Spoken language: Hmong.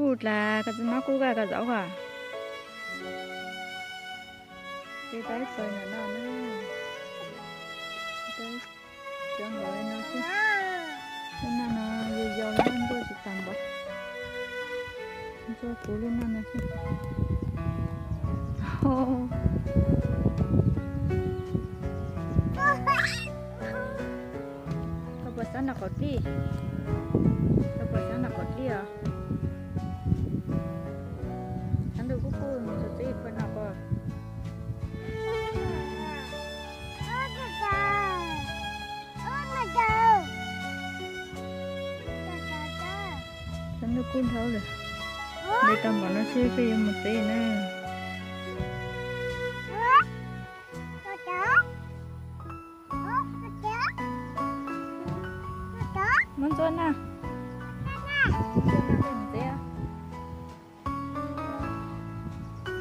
Kuj dlaag, koj txiv mab kuj kaj koj zaub as. Tib tau ib txawg ntawm no na. Tib tau ib cov nkaus li no xwb. Lub naj no yau yau li, ntsuab tsis tas npaum. Ntsuab puv lub naj no xwb. Koj puas xav noj qaum dlij? Koj puas xav noj qaum dlij os? Tshav ntuj kub kub mus txog txij khuav noj koj. Tshav ntuj kub dhau lawm. De tau npaum no xwb peb yuav mus tsev na.